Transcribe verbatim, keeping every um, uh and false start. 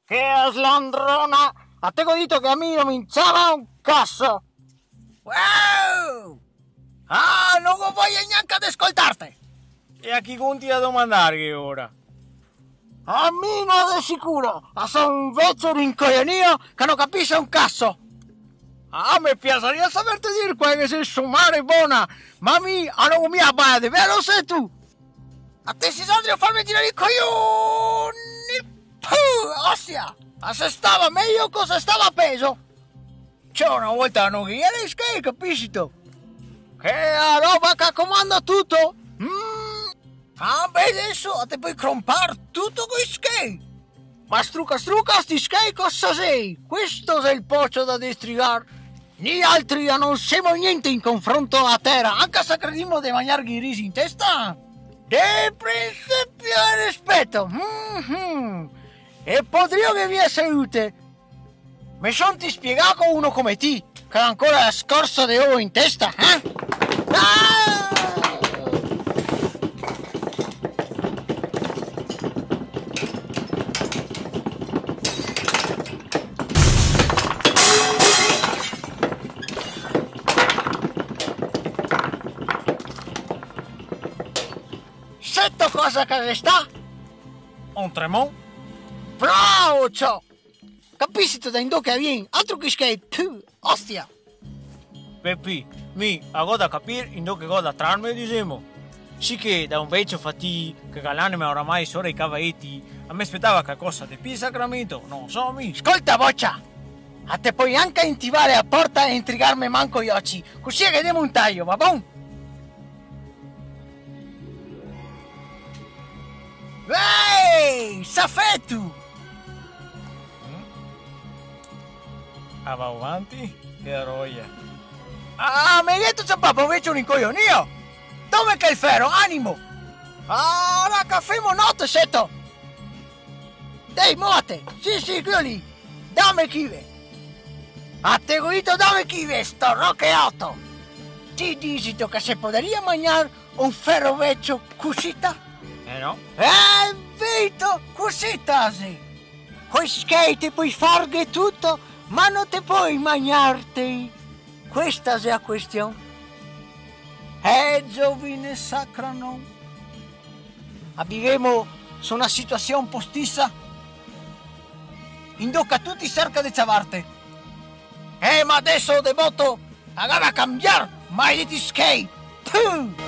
Che slandrona! A te go dito che a mi no me inciava un caso! Wow! Ah, no go voia gnanca de scoltarte! E a chi conti a domandarghe ora? A mi no de sicuro! A so un vecio rincoionìo che no capise un caso! Ah, me piasaria saverte dir quale che xe so mare bona, ma mi a no go mia baia de velo, seto! A te si drio farme tirar i coioni! Puh, ostia! A se stava mejo co se stava pezo! Ciò, na volta no ghe gera i schei, capisito? Che xe a roba che comanda tuto! Mm. Ah, beh, deso a te pol crompar tuto coi schei! Ma struca, struca, sti schei cosa xei? Questo xe el pocio da destrigar? Nialtri a no semo gnente in confronto a tera, anca se credimo de magnarghe i risi in testa. De principio e rispeto. Mhm. E podrio che via salute. Me son ti spiegà co uno come ti, che ga ancora la scorsa de ovo in testa, eh? Ah! Seto cosa che xe stà? Un tremon? Bravo, ciò! Capisito da indove che vien? Altro che schei, puh, ostia! Pepì, mi a go da capir indove che go da trarme, disemo. Sì che da un vecio fatì, che ga l'anima oramai sora i cavaeti, a me spetava calcosa de pi sacramento, no so mi. Scolta, bocia! A te pol anca intivare a porta e intrigarme manco i oci, cusì che demo un tajo, va bon? Ehi, safeto! Mm? A va avanti? Che roia. Ah, me gheto ciapà pa un vecio rincoionìo! Dove che xe el fero, animo? Ah, la cafemo note, seto! Dei, movete! Sì, sì, queo lì! Dame chive! A te go dito dame chive, sto rocheoto! Ti dixito che se podaria magnar un fero vecio cusita? Eh no. Eh, vito, cusita xe! Coi schei te pol farghe tuto, ma no te pol magnarte. Questa xe a question. Eh, Giovine sacra, no. A vivemo su na situasion postisa, indoca tuti serca de ciavarte. Eh, ma deso de boto a ga da cambiar, maledeti schei! Puh!